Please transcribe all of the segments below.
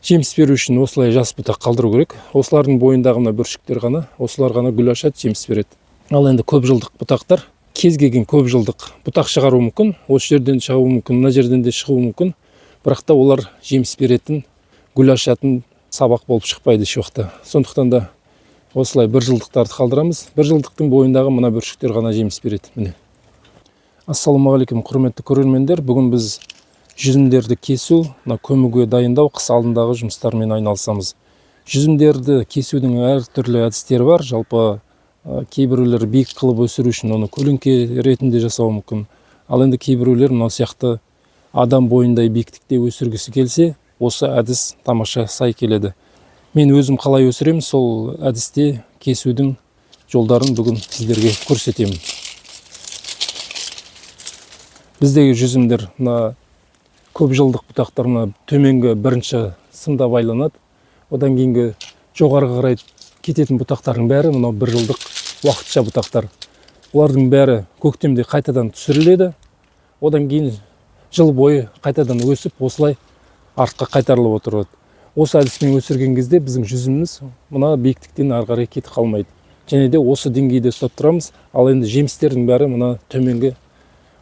Жеміс беру үшін осылай жас бұтақ қалдыру керек. Осылардың бойындағы мына бүршіктер ғана, осылар ғана гүл ашады, жеміс береді. Ал енді көп жылдық бұтақтар, кез келген көп жылдық бұтақ шығаруы мүмкін, осы жерден шығуы мүмкін, мына жерден де шығуы мүмкін. Бірақ та олар жеміс беретін, гүл ашатын сабақ болып шықпайды еш уақытта. Сондықтан да осылай бір жылдықтарды қалдырамыз. Бір жылдықтың бойындағы мына бүршіктер ғана жеміс береді. Міне. Ассалаумағалейкум, құрметті көрермендер. Бүгін біз жүзімдерді кесу, мына көмуге дайындау, қыс алдындағы жұмыстармен айналысамыз. Жүзімдерді кесудің әртүрлі әдістері бар. Жалпы кейбіреулер биік қылып өсіру үшін оны көлеңке ретінде жасауы мүмкін. Ал енді кейбіреулер мынау сияқты адам бойындай биіктікте өсіргісі келсе, осы әдіс тамаша сай келеді. Мен өзім қалай өсіремін, сол әдісте кесудің жолдарын бүгін сіздерге көрсетемін. Біздегі жүзімдер мына көп жылдық бұтақтар мына төменгі бірінші сымда байланады. Одан кейінгі жоғарыға қарай кететін бұтақтардың бәрі мынау бір жылдық уақытша бұтақтар. Олардың бәрі көктемде қайтадан түсіріледі. Одан кейін жыл бойы қайтадан өсіп, осылай артқа қайтарылып отырады. Осы әдіспен өсірген кезде біздің жүзіміміз мына биіктіктен ары қарай кетіп қалмайды. Және де осы деңгейде ұстап тұрамыз. Ал енді жемістердің бәрі мына төменгі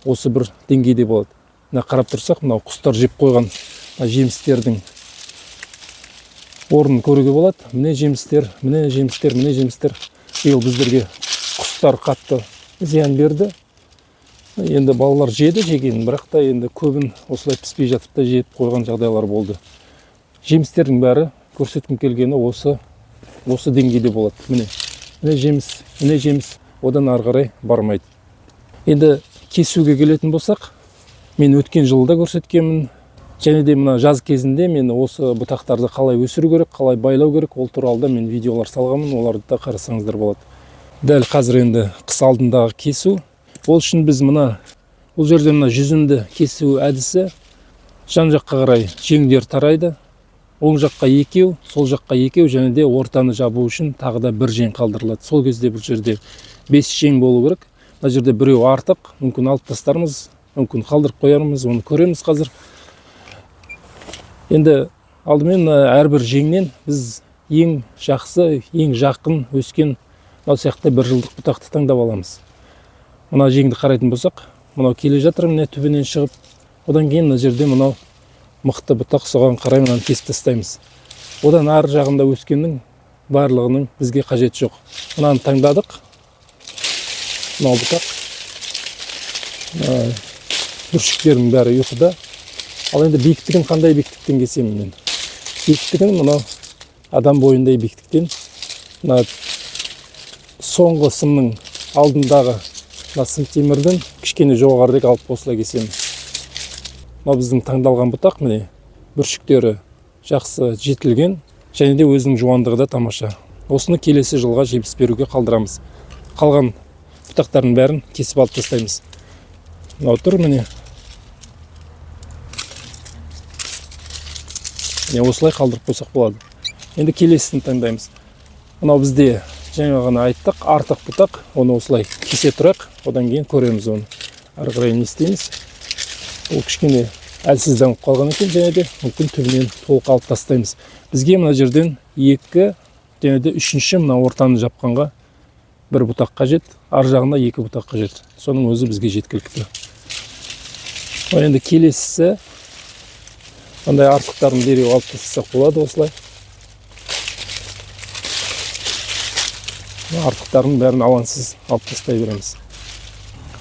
осы бір деңгейде болады. Мына қарап тұрсақ, мынау құстар жеп қойған мына жемістердің орнын көруге болады. Міне жемістер, міне жемістер, міне жемістер. Биыл біздерге құстар қатты зиян берді. Енді балалар жеді жегенін, бірақ та енді көбін осылай піспей жатып та жеп қойған жағдайлар болды. Жемістердің бәрі көрсеткім келгені осы деңгейде болады. Міне, міне жеміс, міне жеміс, одан ары қарай бармайды. Енді кесуге келетін болсақ, мен өткен жылы да көрсеткенмін. Және де мына жаз кезінде мен осы бұтақтарды қалай өсіру керек, қалай байлау керек, ол туралы да мен видеолар салғанмын, оларды да қарасаңыздар болады. Дәл қазір енді қыс алдындағы кесу. Ол үшін біз бұл жерде мына жүзімді кесу әдісі жан жаққа қарай жеңдер тарайды. Оң жаққа екеу, сол жаққа екеу, және де ортаны жабу үшін тағы да бір жең қалдырылады. Сол кезде бұл жерде 5 жең болу керек. Мына жерде біреу артық, мүмкін алып тастармыз, мүмкін қалдырып қоярмыз, оны көреміз қазір. Енді алдымен әрбір жеңнен біз ең жақсы, ең жақын өскен мынау сияқты бір жылдық бұтақты таңдап аламыз. Мына жеңді қарайтын болсақ, мынау келе жатыр міне түбінен шығып. Одан кейін мына жерде мынау мықты бұтақ, соған қарай мынаны кесіп тастаймыз. Одан ар жағында өскеннің барлығының бізге қажеті жоқ. Мынаны таңдадық. Мынау бұтақ. Мына бүршіктердің бәрі ұйқыда. Ал енді биіктігін қандай биіктіктен кесемін мен? Биіктігін мынау адам бойындай биіктіктен, мына соңғы сымның алдындағы мына сым темірдің кішкене жоғарырақ алып осылай кесемін. Мынау біздің таңдалған бұтақ, міне бүршіктері жақсы жетілген және де өзінің жуандығы да тамаша. Осыны келесі жылға жеміс беруге қалдырамыз. Қалған бұтақтардың бәрін кесіп алып тастаймыз. Мынау тұр міне. Міне осылай қалдырып қойсақ болады. Енді келесісін таңдаймыз. Мынау бізде жаңа ғана айттық, артық бұтақ, оны осылай кесе тұрайық, одан кейін көреміз оны. Ары қарай не істейміз? Ол кішкене әлсізденіп қалған екен, және де мүмкін түбінен толық алып тастаймыз. Бізге мына жерден 2 және де үшінші мына ортаны жапқанға бір бұтақ қажет, ар жағында 2 бұтақ қажет. Соның өзі бізге жеткілікті. Ал енді келесісі мындай артықтарын дереу алып тастасақ болады осылай. Мына артықтардың бәрін алаңсыз алып тастай береміз.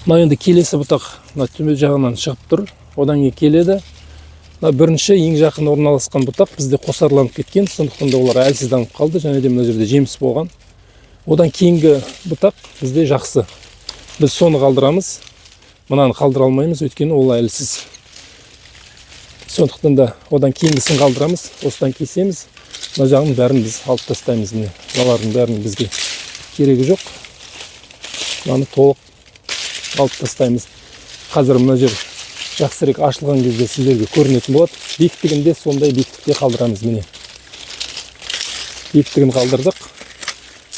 Мына енді келесі бұтақ мына төмен жағынан шығып тұр. Одан кейін келеді. Мына бірінші ең жақын орналасқан бұтақ бізде қосарланып кеткен, сондықтан да олар әлсізданып қалды және де мына жерде жеміс болған. Одан кейінгі бұтақ бізде жақсы. Біз соны қалдырамыз. Мынаны қалдыра алмаймыз, өйткені ол әлсіз. Сондықтан да одан кейінгісін қалдырамыз, осыдан кесеміз. Мына жағын бәрін біз алып тастаймыз. Міне, мыналардың бәрінің бізге керегі жоқ. Мынаны толық алып тастаймыз. Қазір мына жер жақсырақ ашылған кезде сіздерге көрінетін болады. Биіктігін де сондай биіктікте қалдырамыз. Міне, биіктігін қалдырдық.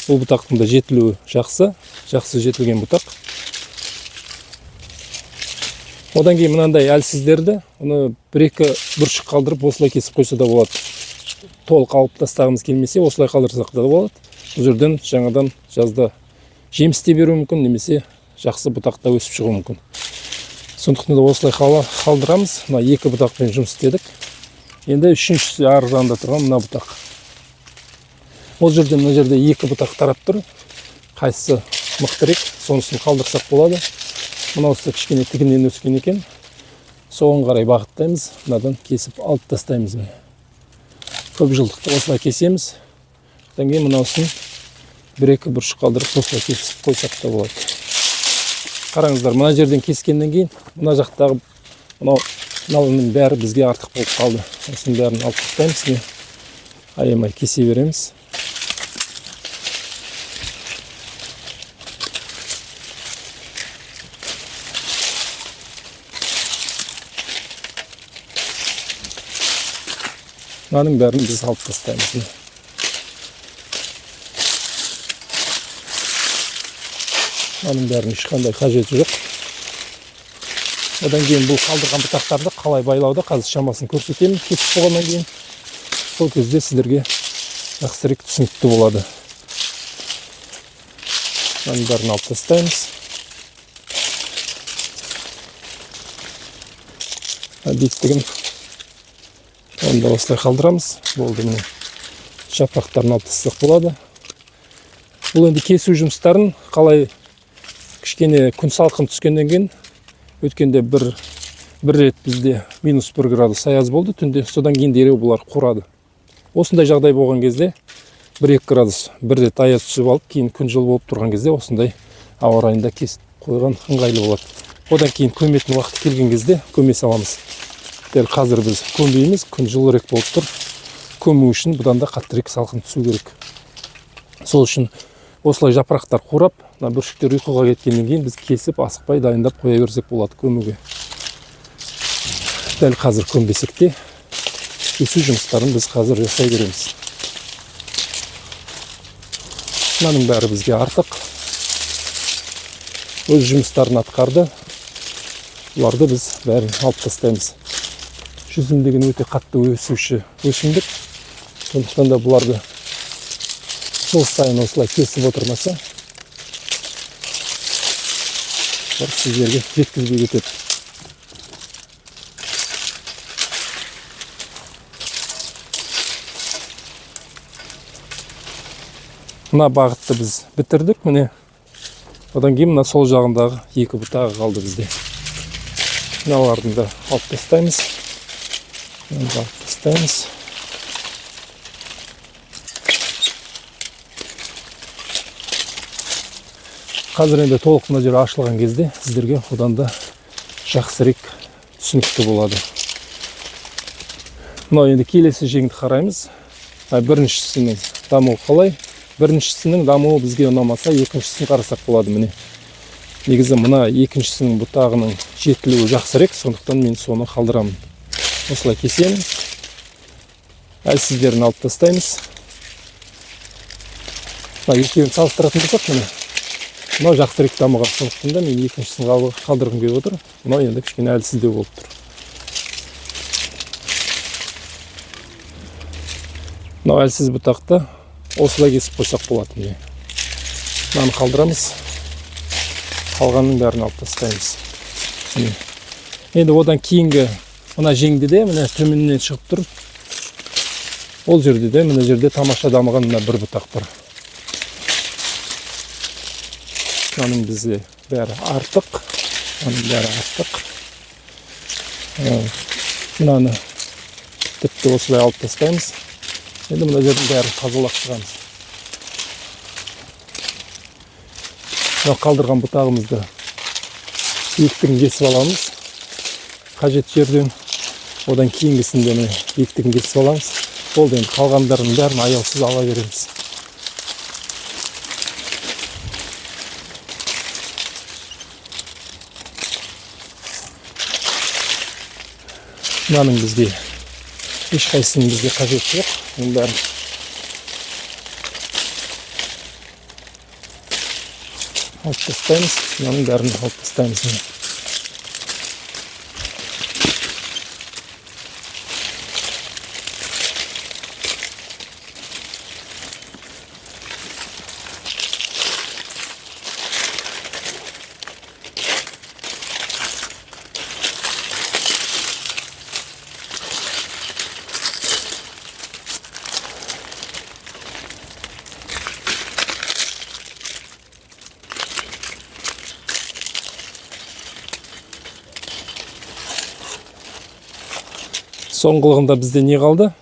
Бұл бұтақтың да жетілуі жақсы, жақсы жетілген бұтақ. Одан кейін мынандай әлсіздерді, оны бір-екі бүршік қалдырып осылай кесіп қойса да болады. Толық алып тастағымыз келмесе, осылай қалдырсақ та болады. Бұл жерден жаңадан жазда жеміс те беруі мүмкін, немесе жақсы бұтақта өсіп шығуы мүмкін. Сондықтан да осылай қалдырамыз. Мына екі бұтақпен жұмыс істедік. Енді үшіншісі ар жағында тұрған мына бұтақ. Ол жерде мына жерде екі бұтақ тарап тұр. Қайсысы мықтырақ, сонысын қалдырсақ болады. Мынаусы кішкене тігінен өскен екен. Соған қарай бағыттаймыз. Мынадан кесіп алып тастаймыз. Көп жылдықты осылай кесеміз. Одан кейін мынаусын бір-екі бұрыш қалдырып осылай кесіп қойсақ та болады. Қараңыздар, мына жерден кескеннен кейін мына жақтағы мынауының бәрі бізге артық болып қалды. Осының бәрін алып тастаймыз. Міне, аямай кесе береміз. Мынаның бәрін біз алып тастаймыз. Мынаның бәрінің ешқандай қажеті жоқ. Одан кейін бұл қалдырған бұтақтарды қалай байлауды қазір шамасын көрсетемін. Кесіп болғаннан кейін сол кезде сіздерге жақсырақ түсінікті болады. Мынаның бәрін алып тастаймыз. Биіктігін оны да осылай қалдырамыз. Болды, міне жапырақтарын алып тастасақ болады. Бұл енді кесу жұмыстарын қалай кішкене күн салқын түскеннен кейін, өткенде бір рет бізде минус 1 градус аяз болды түнде, содан кейін дереу бұлар қурады. Осындай жағдай болған кезде 1-2 градус бір рет аяз түсіп алып, кейін күн жылы болып тұрған кезде осындай ауа райында кесіп қойған ыңғайлы болады. Одан кейін көметін уақыты келген кезде көме саламыз. Дәл қазір біз көмбейміз, күн жылырақ болып тұр. Көму үшін бұдан да қаттырақ салқын түсу керек. Сол үшін осылай жапырақтар қурап, мына бүршіктер ұйқыға кеткеннен кейін біз кесіп, асықпай дайындап қоя берсек болады көмуге. Дәл қазір көмбесек те кесу жұмыстарын біз қазір жасай береміз. Мынаның бәрі бізге артық. Өз жұмыстарын атқарды. Бұларды біз бәрін алып тастаймыз. Жүзім деген өте қатты өсуші өсімдік. Сондықтан да бұларды жыл сайын осылай кесіп отырмаса, бұлар сіздерге жеткізбей кетеді. Мына бағытты біз бітірдік, міне. Одан кейін мына сол жағындағы екі бұтағы қалды бізде. Мыналарды да алып тастаймыз. Мынаны да алып тастаймыз. Қазір енді толық мына жер ашылған кезде сіздерге одан да жақсырақ түсінікті болады. Мынау енді келесі жеңді қараймыз. Біріншісінің дамуы қалай? Біріншісінің дамуы бізге ұнамаса, екіншісін қарасақ болады міне. Негізі мына екіншісінің бұтағының жетілуі жақсырақ, сондықтан мен соны қалдырамын. Осылай кесемін. Әлсіздерін алып тастаймыз. Мына екеуін салыстыратын болсақ, міне. Мынау жақсырақ дамыған, сондықтан да мен екіншісін қалдырғым келіп отыр. Мынау енді кішкене әлсіздеу болып тұр. Мынау әлсіз бұтақты осылай кесіп қойсақ болады міне. Мынаны қалдырамыз. Қалғанның бәрін алып тастаймыз. Міне. Енді одан кейінгі мына жеңді де міне төменнен шығып тұр. Ол жерде де мына жерде тамаша дамыған мына бір бұтақ бар. Мынаның бізде бәрі артық. Мынаның бәрі артық. Мынаны тіпті осылай алып тастаймыз. Енді мына жердің бәрін тазалап шығамыз. Мына қалдырған бұтағымызды биіктігін кесіп аламыз. Қажет жерден. Одан кейінгісін де міне биіктігін кесіп аламыз. Болды, енді қалғандарының бәрін аяусыз ала береміз. Мынаның бізге ешқайсысының бізге қажеті жоқ. Оның бәрін алып тастаймыз. Мынаның бәрін алып тастаймыз. Соңғылығында бізде не қалды?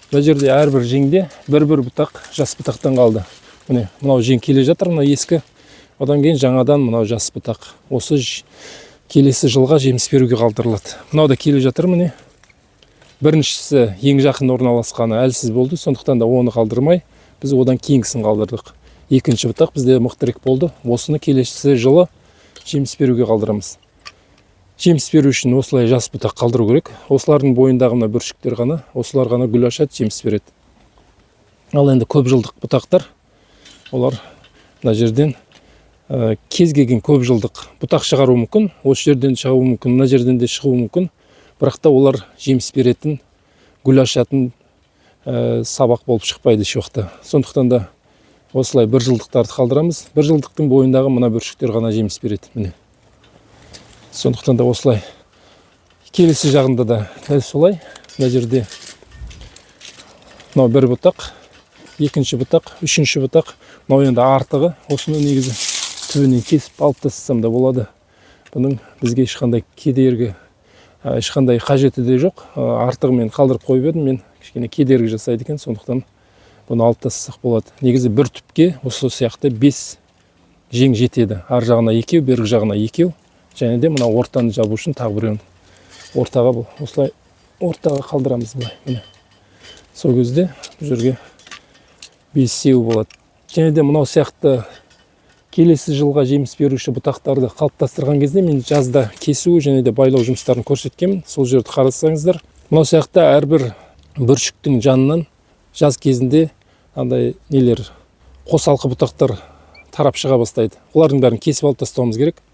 Мына жерде әрбір жеңде бір-бір бұтақ жас бұтақтан қалды. Міне, мынау жең келе жатыр, мына ескі. Одан кейін жаңадан мынау жас бұтақ. Осы келесі жылға жеміс беруге қалдырылады. Мынау да келе жатыр, міне. Біріншісі ең жақын орналасқаны әлсіз болды, сондықтан да оны қалдырмай, біз одан кейінгісін қалдырдық. Екінші бұтақ бізде мықтырақ болды. Осыны келесі жылы жеміс беруге қалдырамыз. Жеміс беру үшін осылай жас бұтақ қалдыру керек. Осылардың бойындағы мына бүршіктер ғана, осылар ғана гүл ашады, жеміс береді. Ал енді көп жылдық бұтақтар, олар мына жерден кез келген көп жылдық бұтақ шығаруы мүмкін, осы жерден шығуы мүмкін, мына жерден де шығуы мүмкін. Бірақ та олар жеміс беретін, гүл ашатын сабақ болып шықпайды еш уақытта. Сондықтан да осылай бір жылдықтарды қалдырамыз. Бір жылдықтың бойындағы мына бүршіктер ғана жеміс береді, міне. Сондықтан да осылай келесі жағында да дәл солай. Мына жерде мынау бір бұтақ, екінші бұтақ, үшінші бұтақ. Мынау енді артығы, осыны негізі түбінен кесіп алып тастасам да болады. Бұның бізге ешқандай кедергі, ешқандай қажеті де жоқ. Артығымен қалдырып қойып едім мен, кішкене кедергі жасайды екен, сондықтан бұны алып тастасақ болады. Негізі бір түпке осы сияқты 5 жең жетеді. Ар жағына екеу, бергі жағына екеу, және де мына ортаны жабу үшін тағы біреуін ортаға, бұл осылай ортаға қалдырамыз былай, міне. Сол кезде бұл жерге бесеу болады. Және де мынау сияқты келесі жылға жеміс беруші бұтақтарды қалыптастырған кезде мен жазда кесу және де байлау жұмыстарын көрсеткенмін. Сол жерді қарасаңыздар, мынау сияқты әрбір бүршіктің жанынан жаз кезінде андай нелер, қосалқы бұтақтар тарап шыға бастайды. Олардың бәрін кесіп алып тастауымыз керек.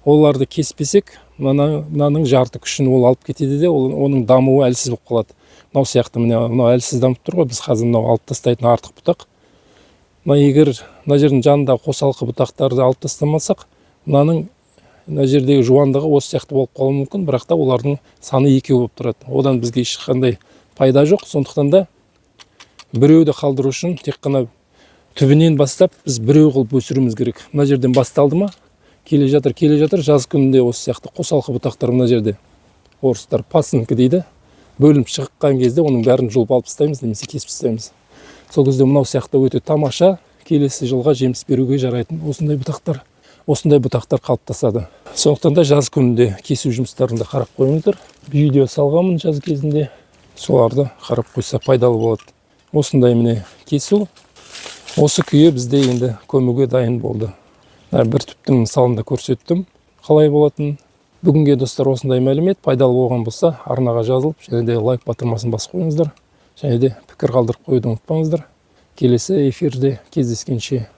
Оларды кеспесек, мынаның жарты күшін ол алып кетеді де, ол, оның дамуы әлсіз болып қалады. Мынау сияқты, міне, мынау әлсіз дамып тұр ғой. Біз қазір мынау алып тастайтын артық бұтақ. Мына егер мына жердің жанындағы қосалқы бұтақтарды алып тастамасақ, мынаның мына жердегі жуандығы осы сияқты болып қалуы мүмкін, бірақ та олардың саны екеу болып тұрады. Одан бізге ешқандай пайда жоқ. Сондықтан да біреуді қалдыру үшін тек қана түбінен бастап біз біреу қылып өсіруіміз керек. Мына жерден басталды ма, келе жатыр, келе жатыр, жаз күнінде осы сияқты қосалқы бұтақтар мына жерде, орыстар пасынки дейді, бөлініп шыққан кезде оның бәрін жұлып алып тастаймыз немесе кесіп тастаймыз. Сол кезде мынау сияқты өте тамаша, келесі жылға жеміс беруге жарайтын осындай бұтақтар қалыптасады. Сондықтан да жаз күнінде кесу жұмыстарын да қарап қойыңыздар. Видео салғанмын жаз кезінде, соларды қарап қойса, пайдалы болады. Осындай, міне, кесу. Осы күйі бізде енді көмуге дайын болды. Мына бір түптің мысалында көрсеттім қалай болатынын. Бүгінге, достар, осындай мәлімет пайдалы болған болса, арнаға жазылып және де лайк батырмасын басып қойыңыздар және де пікір қалдырып қоюды ұмытпаңыздар. Келесі эфирде кездескенше.